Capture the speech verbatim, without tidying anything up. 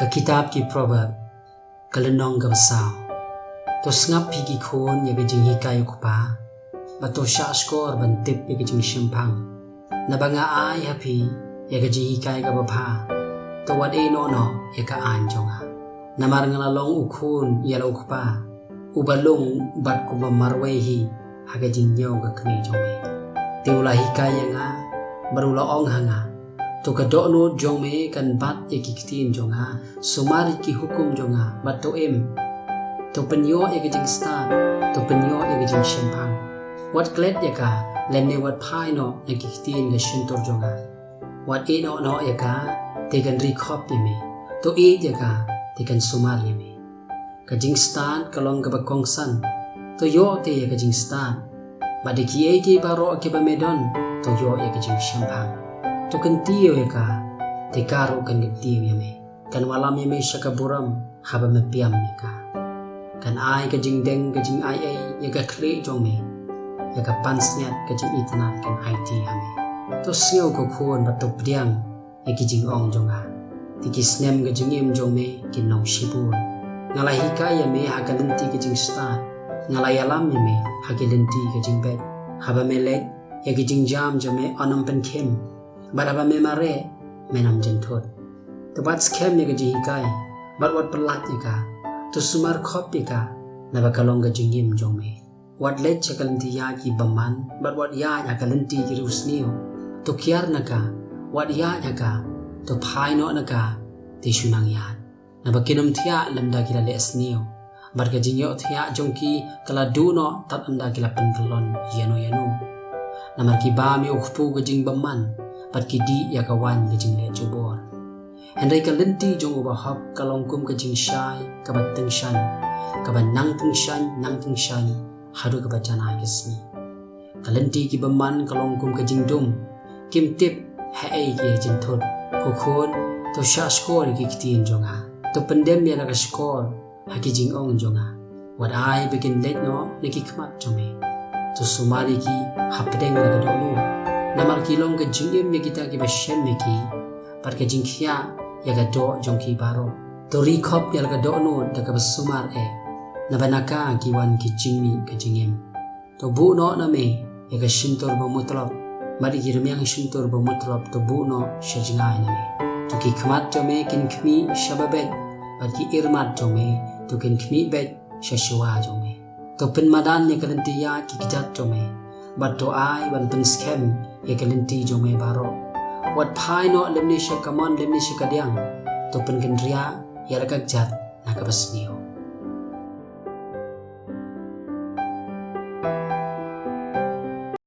Ka kitab ki Proverb, ka lynnong kaba saw. To sngap, phi ki khun, ïa ka jinghikai u kpa, bad to shahshkor ban tip ïa ka jingshemphang. Naba nga ai ha phi ïa ka jinghikai kaba bha, to wat ïehnoh noh ïa ka aiñ jong nga. Namar nga la long u khun ïa la u kpa, uba lung bad kumba marwei hi ha ka jingñiew ka kmie jong me. Te u la hikai ïa nga, bad u la ong ha nga: To ka dohnud jong me kan bat ïa ki ktien jong nga, sumar ïa ki hukum jong nga, bad to im. To pynïoh ïa ka jingstad, to pynïoh ïa ka jingshemphang. Wat klet ïa ka, lymne wat phai noh na ki ktien ka shyntur jong nga. Wat ïehnoh noh ïa ka, te kan ri khop ïa me. To ïeit ïa ka, te kan sumar ïa me. Ka jingstad ka long kaba kongsan, to ïoh te ïa ka jingstad. Bad da kiei kiei baroh kiba me don, to ïoh ïa ka jingshemphang. To kyntiew ïa ka, te ka ruh kan kyntiew ïa me. Kan wallam ïa me sha ka burom haba me piam ïa ka. Kan ai ka jingdeng ka jingaiei ïa ka khlieh jong me. Ïa ka pansngiat ka jingitynnad kan aiti ha me. To sngew, ko khun, bad to pdiang ïa ki jingong jong nga. Te ki snem ka jingim jong me kin long shibun. Nga la hikai ïa me ha ka lynti ka jingstad. Nga la ïalam ïa me ha ki lynti ka jingbeit. Haba me leit, ïa ki jingjam jong me yn ym pynkhim. Bad haba me mareh, men ym jynthut. To bat skhem ïa ka jinghikai, bad wat pyllait ïa ka. To sumar khop ïa ka, naba ka long ka jingim jong me. Wat leit sha ka lynti ïaid ki bymman, bad wat ïaid ha ka lynti ki riewsniew. To kiar na ka, wat ïaid ha ka, to phai noh na ka, te shu nang ïaid. Naba kin ym thiah lymda ki la leh sniew. Bad ka jingïohthiah jong ki ka la duh noh tad ynda ki la pynkyllon ïano ïano. Namar ki bam ïa u kpu ka jingbymman, bad ki dih ïa ka waiñ ka jingleh jubor. Hynrei ka lynti jong uba hok ka long kum ka jingshai kaba tyngshaiñ, kaba nang tyngshaiñ, nang tyngshaiñ, haduh kaba janai ka sngi. Ka lynti ki bymman ka long kum ka jingdum, kim tip haei ki jynthut. Ko khun, to shahshkor ïa ki ktien jong nga. To pyndem ïa la ka shkor ha ki jingong jong nga. Wat ai ba kin leit noh na ki khmat jong me. To sumar ïa ki hapdeng la ka dohnud. Namar ki long ka jingim ïa kita kiba shem ïa ki, bad ka jingkhiah ïa ka doh jong ki baroh. To ri khop ïa la ka dohnud da kaba sumar eh. Naba na ka ki wan ki jingmih ka jingim. To buh noh na me ïa ka shyntur ba mutlop, bad ïa ki rmiang shyntur ba mutlop to buh noh sha jngai na me. To ki khmat jong me kin khmih sha babeit, bad ki irmat jong me to kin khmih beit sha shuwa jong me. To pynmadan ïa ka lynti ïaid ki kjat jong me, bad to ai ban pynskhem ïa ka lynti jong me baroh. Wat phai noh lymne sha kamon lymne sha kadiang. To pynkynriah ïa la ka kjat na kaba sniew.